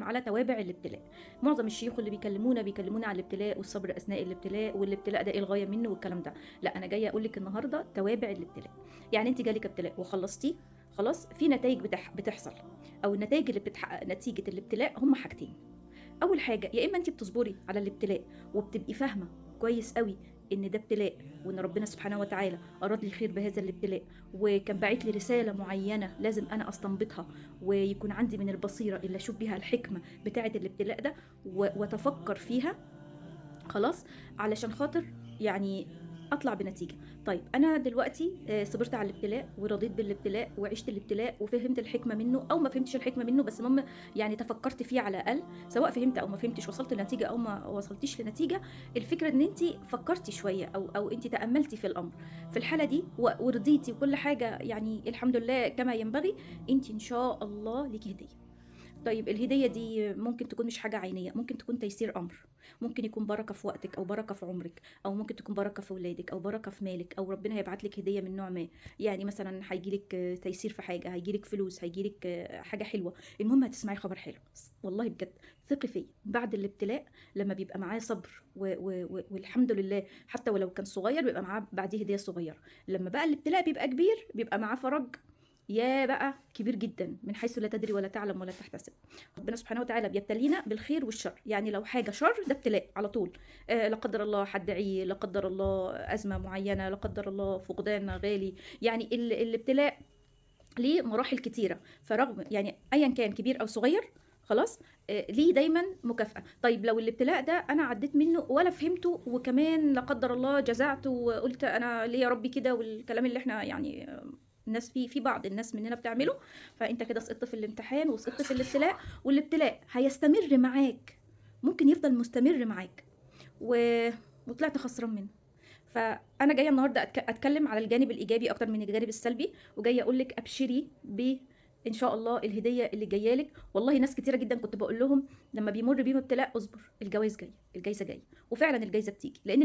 على توابع الابتلاء. معظم الشيوخ اللي بيكلمونا بيكلمونا على الابتلاء والصبر اثناء الابتلاء، والابتلاء ده ايه الغاية منه والكلام ده. لا، انا جاية اقول لك النهارده توابع الابتلاء. يعني انت جالك ابتلاء وخلصتيه خلاص، في نتائج بتحصل، او النتائج اللي بتتحقق نتيجة الابتلاء هم حاجتين. اول حاجه، يا اما انت بتصبري على الابتلاء وبتبقي فاهمه كويس قوي ان ده ابتلاء، وان ربنا سبحانه وتعالى اراد لي خير بهذا الابتلاء، وكان باعت لي رسالة معينة لازم انا استنبطها، ويكون عندي من البصيرة اللي اشوف بيها الحكمة بتاعه الابتلاء ده واتفكر فيها خلاص، علشان خاطر يعني اطلع بنتيجة. طيب انا دلوقتي صبرت على الابتلاء ورضيت بالابتلاء وعشت الابتلاء وفهمت الحكمة منه او ما فهمتش الحكمة منه، بس المهم يعني تفكرت فيه على الاقل، سواء فهمت او ما فهمتش، وصلت لنتيجة او ما وصلتيش لنتيجة، الفكرة ان انت فكرتي شوية او انت تاملتي في الامر. في الحالة دي ورضيتي وكل حاجة يعني الحمد لله كما ينبغي، انت ان شاء الله ليكي هديه. طيب الهدية دي ممكن تكون مش حاجة عينية، ممكن تكون تيسير أمر، ممكن يكون بركة في وقتك أو بركة في عمرك، أو ممكن تكون بركة في ولادك أو بركة في مالك، أو ربنا هيبعت لك هدية من نوع ما. يعني مثلا هيجيلك تيسير في حاجة، هيجيلك فلوس، هيجيلك حاجة حلوة، المهم هتسمعي خبر حلو. والله بجد ثقي فيا، بعد الابتلاء لما بيبقى معاه صبر والحمد لله، حتى ولو كان صغير بيبقى معاه بعديه هدية صغيرة. لما بقى الابتلاء بيبقى كبير بيبقى معاه فرج يا بقى كبير جدا من حيث لا تدري ولا تعلم ولا تحتسب. ربنا سبحانه وتعالى بيبتلينا بالخير والشر، يعني لو حاجة شر ده ابتلاء على طول، لا قدر الله حد عي، لا قدر الله ازمة معينة، لا قدر الله فقدان غالي، يعني الابتلاء ليه مراحل كتيرة. فرغم يعني ايا كان كبير او صغير خلاص، ليه دايما مكافأة. طيب لو الابتلاء ده انا عديت منه ولا فهمته، وكمان لا قدر الله جزعت وقلت انا ليه يا ربي كده، والكلام اللي احنا يعني الناس في بعض الناس مننا بتعمله، فانت كده سقطت في الامتحان وسقطت في الابتلاء، والابتلاء هيستمر معاك، ممكن يفضل مستمر معاك وطلعت خسران منه. فانا جاية النهارده اتكلم على الجانب الايجابي اكتر من الجانب السلبي، وجاية اقول لك ابشري ب ان شاء الله الهدية اللي جاية لك. والله ناس كتيرة جدا كنت بقول لهم لما بيمر بيهم ابتلاء اصبر، الجواز جاي، الجايزة جاية، وفعلا الجايزة بتيجي، لان